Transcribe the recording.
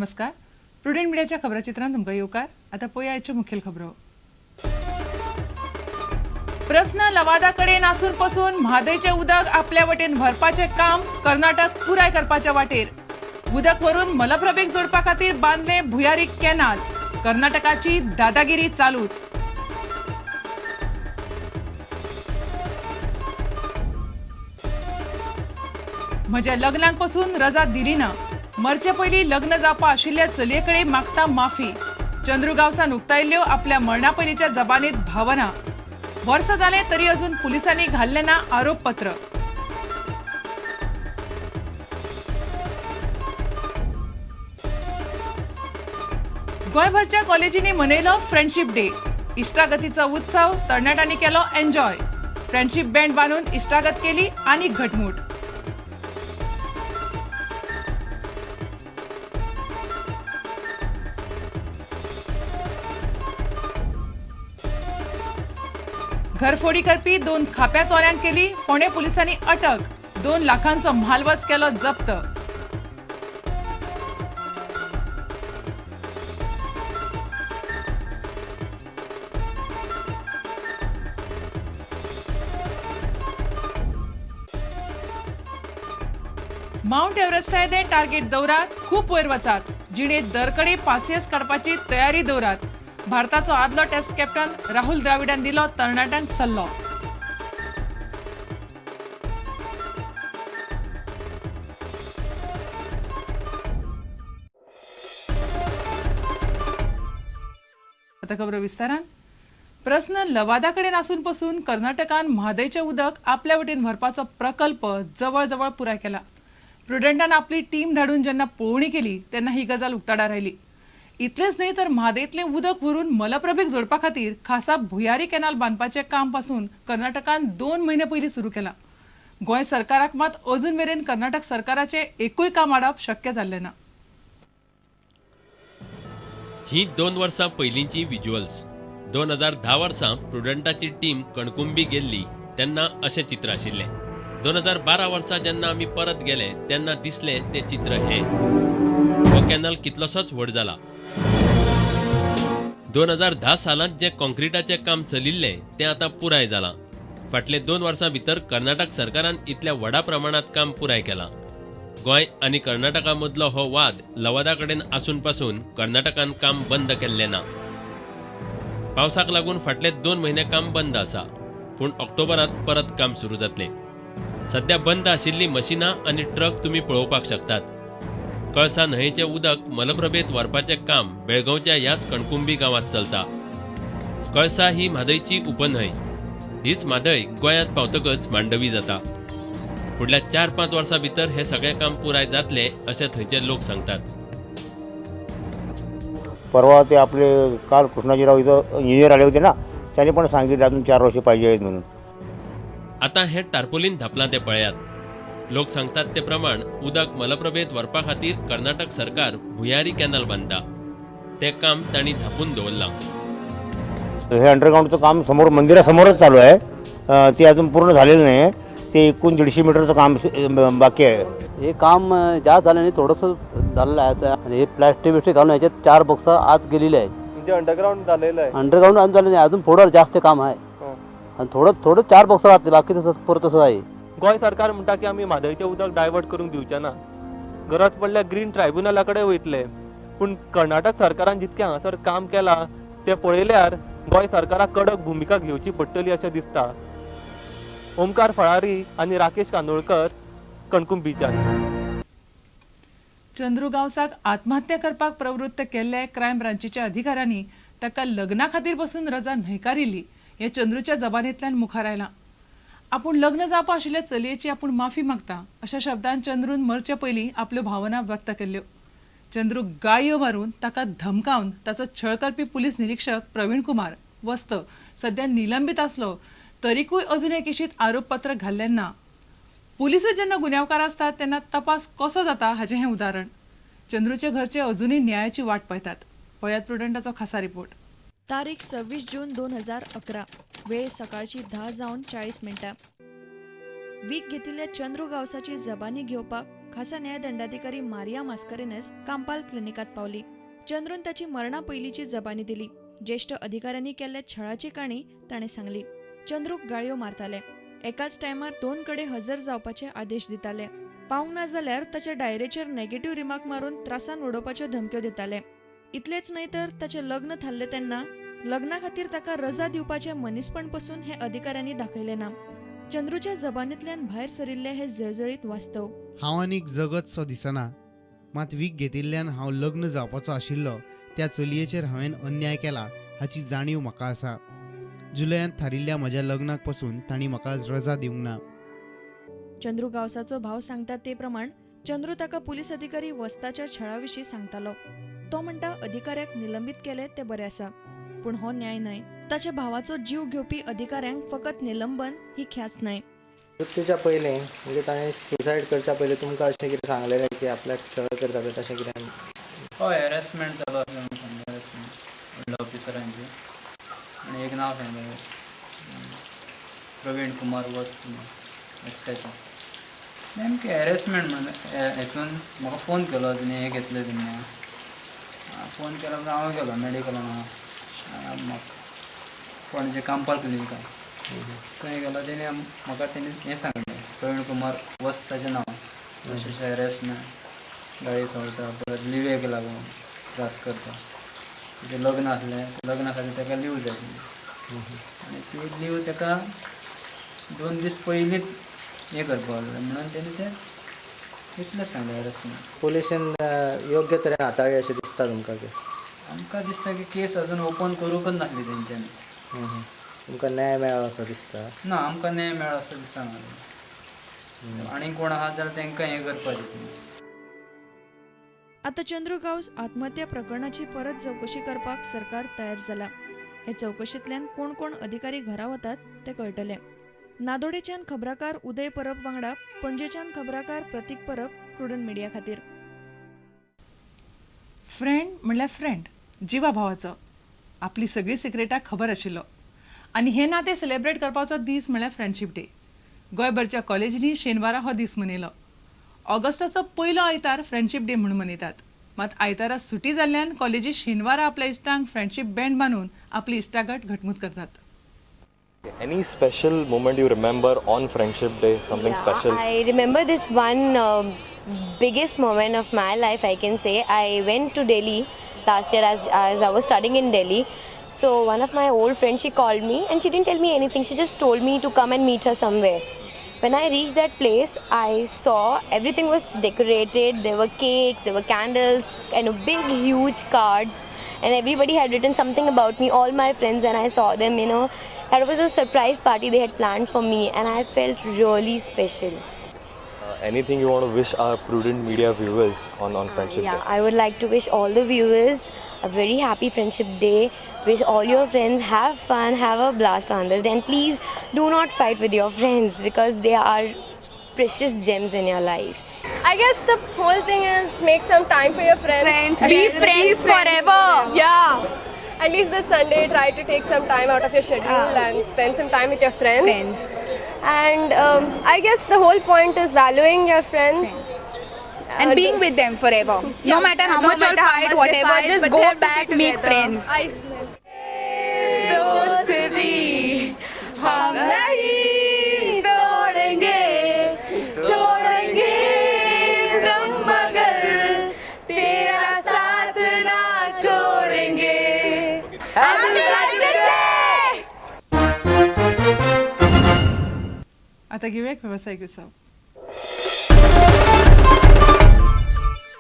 नमस्कार, प्रुडंट मिडियाच्या खबराचित्रांत तुमकां येवकार। आतां पळोवया आयच्यो मुखेल खबरो। प्रस्न लवादा कडेन आसून पसून म्हादयचें उदक आपल्या वटेन भरपाचें काम कर्नाटक पुराय करपाच्या वाटेर। उदक व्हरून मलप्रभेक जोडपा खातीर बांदले भुयारी कॅनाल। कर्नाटकाची दादागिरी चालूच। म्हज्या लग्नाक पसून रजा दिली ना, मरचे पयलीं लग्न जावपा आशिल्ल्या चलये कडेन मागता माफी। चंद्रू गांवसान उक्तायल्ल्यो आपल्या मरणा पयलींच्या जबानीत भावना। वर्स जालें तरी अजून पुलिसांनी घाल्लें ना आरोपपत्र। गोंयभरच्या कॉलेजींनी मनयलो फ्रेंडशीप डे। इश्टागतीचो उत्सव तरणाट्यांनी केलो एन्जॉय। फ्रेंडशीप बँड बांदून इश्टागत केली आनी घटमूट। घरफोडी करपी दोन खाप्या चोऱ्यांक केली फोंडें पुलिसांनी अटक। 2 लाखांचो म्हालवज केलो जप्त। माउंट एव्हरेस्टा येदें टार्गेट दवरात, खूब वयर वचात, जिणेंत दरकडे पासियेस काडपाची तयारी दवरात। भारताचो आदलो टेस्ट कॅप्टन राहुल द्राविडान दिलो तरणाट्यांक सल्लो। आतां खबरो विस्तारान। प्रस्न लवादा कडेन आसून पसून कर्नाटकान म्हादयचें उदक आपल्या वटेन व्हरपाचो प्रकल्प जवळजवळ पुराय केला। प्रुडंटान आपली टीम धाडून जेन्ना पळोवणी केली तेन्ना ही गजाल उक्ताडार आयली। इतलेंच न्हय तर म्हादयतलें उदक व्हरून मलप्रभेक जोडपा खातीर खासा भुयारी कॅनाल बांदपाचें काम पासून कर्नाटकान 2 म्हयने पयलीं सुरू केलां। गोंय सरकाराक मात अजून मेरेन कर्नाटक सरकाराचें एकूय काम आडावप शक्य जाल्लें ना। ही 2 वर्सां पयलींची विज्युअल्स। 2010 वर्सां प्रुडंटाची टीम कणकुंबी गेल्ली तेन्ना अशें चित्र आशिल्लें। 2012 वर्सा जेन्ना आमी परत गेले तेन्ना दिसलें तें चित्र हें। हो कॅनल कितलोसोच व्हड जाला। 2010 सालांत जें कॉन्क्रिटाचें काम चलिल्लें तें आतां पुराय जालां। फाटले 2 वर्सां भितर कर्नाटक सरकारान इतल्या व्हडा प्रमाणांत काम पुराय केलां। गोंय आनी कर्नाटका मदलो हो वाद लवादा कडेन आसून पासून कर्नाटकान काम बंद केल्लें ना। पावसाक लागून फाटले 2 म्हयने काम बंद आसा, पूण ऑक्टोबरांत परत काम सुरू जातलें। सद्या बंद आशिल्लीं मशिनां आनी ट्रक तुमी पळोवपाक शकतात। कळसा न्हंयेचें उदक मलप्रभेंत व्हरपाचें काम बेळगांवच्या ह्याच कणकुंबी गांवांत चलता। कळसा ही म्हादयची उपन्हंय। हीच म्हादय गोंयांत पावतकच मांडवी जाता। फुडल्या 4-5 वर्सां भितर हें सगळें काम पुराय जातलें अशें थंयचे लोक सांगतात। परवा ते आपले काल कृष्णाजीराव इथं इंजिनियर आले होते ना, त्यांनी पण सांगितलं अजून 4 वर्ष पाहिजे आहेत म्हणून। आतां हें टार्पोलीन धापलां तें पळयात। लोक सांगतात ते प्रमाण उदक मलप्रभेंत व्हरपा खातीर कर्नाटक सरकार भुयारी कॅनल बांदता। तें काम तांणी धापून दवरलां। हे अंडरग्राऊंडचं काम समोर मंदिरासमोरच चालू आहे, ते अजून पूर्ण झालेलं नाही। ते एकूण 150 मीटरचं काम बाकी आहे। हे काम जास्त झालं नाही, थोडंसं झालेलं आहे। आणि हे प्लॅस्टिक बिस्टिक घालून याच्यात 4 बॉक्स आज गेलेले आहेत। म्हणजे अंडरग्राऊंड झालेलं आहे? अंडरग्राऊंड अजून झालं नाही, अजून थोडं जास्त काम आहे आणि थोडं थोडं 4 बॉक्स राहते, बाकी तसं परत तसं आहे। गोंय सरकार म्हणटा की आमी म्हादयचें उदक डायवर्ट करूंक दिवचे ना, गरज पडल्यार ग्रीन ट्रायब्युनला कडेन वयतले। पूण कर्नाटक सरकारान जितकें हांगासर काम केलां तें पळयल्यार गोंय सरकाराक कडक भुमिका घेवची पडटली अशें दिसता। ओमकार फळारी आनी राकेश कांदोळकर, कणकुंबीच्यान। चंद्रू गांवसाक आत्महत्या करपाक प्रवृत्त केल्ले क्रायम ब्रांचीच्या अधिकाऱ्यांनी ताका लग्ना खातीर बसून रजा न्हयकारिल्ली हें चंद्रूच्या जबानींतल्यान मुखार आयलां। आपूण लग्न जावपा आशिल्ल्या चलयेची आपूण माफी मागता अशा शब्दान चंद्रून मरचे पयलीं आपल्यो भावना व्यक्त केल्ल्यो। चंद्रू गाळयो मारून ताका धमकावन ताचो छळ करपी पुलीस निरीक्षक प्रवीण कुमार वस्त सद्या निलंबीत आसलो तरीकूय अजून हे केशींत आरोपपत्र घाल्लें ना। पुलिसूच जेन्ना गुन्यांवकार आसतात तेन्ना तपास कसो जाता हाचें हें उदाहरण। चंद्रूचे घरचे अजूनय न्यायाची वाट पळयतात। पळयात प्रुडंटाचो खासा रिपोर्ट। तारीख 26 जून 2011, वेळ सकाळची 10:40। वीक घेतिल्ल्या चंद्रू गांवसाची जबानी घेवपाक खासा न्यायदंडाधिकारी मारिया मास्करेनस कांपाल क्लिनिकात पावली. चंद्रून ताची मरणा पयलींची जबानी दिली. ज्येष्ठ अधिकाऱ्यांनी केल्ल्या छळाची काणी ताणें सांगली. चंद्रूक गाळयो मारताले, एकाच टायमार 2 कडेन हजर जावपाचे आदेश दिताले. पावंक ना जाल्यार ताच्या डायरेचेर नेगेटिव्ह रिमार्क मारून त्रासान उडोवपाच्यो धमक्यो दिताले. इतलेंच न्हय तर ताचें लग्न थारलें तेन्ना लग्ना खातीर ताका रजा दिवपाचें मनीसपण पसून हे अधिकाऱ्यांनी दाखयलें ना. चंद्रूच्या जबानींतल्यान भायर सरिल्लें हें जळजळीत वास्तव. हांव आनीक जगत सो दिसना, मात वीख घेतिल्ल्यान हांव लग्न जावपाचो आशिल्लो त्या चलयेचेर हांवें अन्याय केला हाची जाणीव म्हाका आसा. जुलयांत थारिल्ल्या म्हज्या लग्नाक पसून तांणी म्हाका रजा दिवंक ना. चंद्रू गांवसाचो भाव सांगता ते प्रमाण चंद्रू ताका पुलीस अधिकारी वस्ताच्या छळा विशीं सांगतालो. तो म्हणटा अधिकाऱ्याक निलंबीत केले ते बरें आसा, पूण हो न्याय न्हय. ताच्या भावाचो जीव घेवपी अधिकाऱ्यांक फकत निलंबन ही ख्यास्त न्हय. मृत्यूच्या पयलीं म्हणजे ताणें सुसायड करच्या पयलीं तुमकां अशें कितें सांगलेलें की आपल्याक छळ करता तशें कितें? हय, हॅरेसमेंट चालू आसलें म्हणून सांगलें. हॅरेसमेंट व्हडल्या ऑफिसरांची. आनी एक नांव सांगलें, प्रवीण कुमार वस्त एकट्याचें. नेमकें हॅरेसमेंट म्हणून हेतून म्हाका फोन केलो तेणी, हें घेतलें तेन्ना फोन केलो म्हणून हांव गेलो मॅडिकलान पणजे कांपाल क्लिनिकान. थंय गेलो तेणी म्हाका तेणी हें सांगलें, प्रवीण कुमार वस्त ताचें नांव, अशें अशें हॅरेसमेंट, गाळी सोडटा, परत लिवेक लागून त्रास करता. तेजें लग्न आसलें, लग्ना खातीर ताका लीव जाय आसली आनी ती लीव ताका 2 दीस पयलींच हें करपाक जाय म्हणून तेणी तें इतलें सांगलें. हॅरेसमेंट पुलिशेन योग्य तरेन हाताळ्ळी अशें दिसता तुमकां? की आमकां दिसता की केस अजून ओपन करूंकच नासली तेंच्यांनी. तुमकां न्याय मेळ्ळो असो दिसता? ना, आमकां न्याय मेळ्ळो असो दिसना. आनी कोण आहा जाल्यार तांकां हें करपाचें. आतां चंद्रू गांवस आत्महत्या प्रकरणाची परत चवकशी करपाक सरकार तयार जाला. हे चवकशींतल्यान कोण कोण अधिकारी घरा वतात ते कळटलें. नादोडेच्यान खबराकार उदय परब वांगडा पणजेच्यान खबराकार प्रतीक परब, प्रुडंट मिडिया खातीर. फ्रेंड म्हणल्यार फ्रेंड, जिवा भावाचो, आपली सगळी सिक्रेटां खबर आशिल्लो. आनी हे नातें सेलेब्रेट करपाचो दीस म्हणल्यार फ्रेंडशीप डे. गोंयभरच्या कॉलेजींनी शेनवारा हो दीस मनयलो. ऑगस्टाचो पयलो आयतार फ्रेंडशीप डे म्हणून मनयतात. मात आयतारा सुटी जाल्ल्यान कॉलेजी शेनवारा आपल्या इश्टांक फ्रेंडशीप बँड बांदून आपली इश्टागट घटमूट करतात. Any special moment you remember on Friendship Day? Something special? I remember this one biggest moment of my life, I can say. I went to Delhi last year as I was studying in Delhi. So one of my old friends, she called me and she didn't tell me anything. She just told me to come and meet her somewhere. When I reached that place, I saw everything was decorated. There were cakes, there were candles and a big huge card. And everybody had written something about me, all my friends, and I saw them, you know. That was a surprise party they had planned for me and I felt really special. Anything you want to wish our Prudent Media viewers on Friendship Day? Yeah, I would like to wish all the viewers a very happy Friendship Day. Wish all your friends have fun, have a blast on this day, and please do not fight with your friends because they are precious gems in your life. I guess the whole thing is make some time for your friends. Be friends forever. Yeah. At least this Sunday, try to take some time out of your schedule and spend some time with your friends. And I guess the whole point is valuing your friends. And being with them forever. Yeah. No matter how much you fight, whatever, just go back, make friends. I smell. दोस्ती हम नहीं तोड़ेंगे, तोड़ेंगे दम मगर तेरा साथ ना छोड़ेंगे. Happy Friendship Day! आता घेऊया एक व्यावसायिक विसव.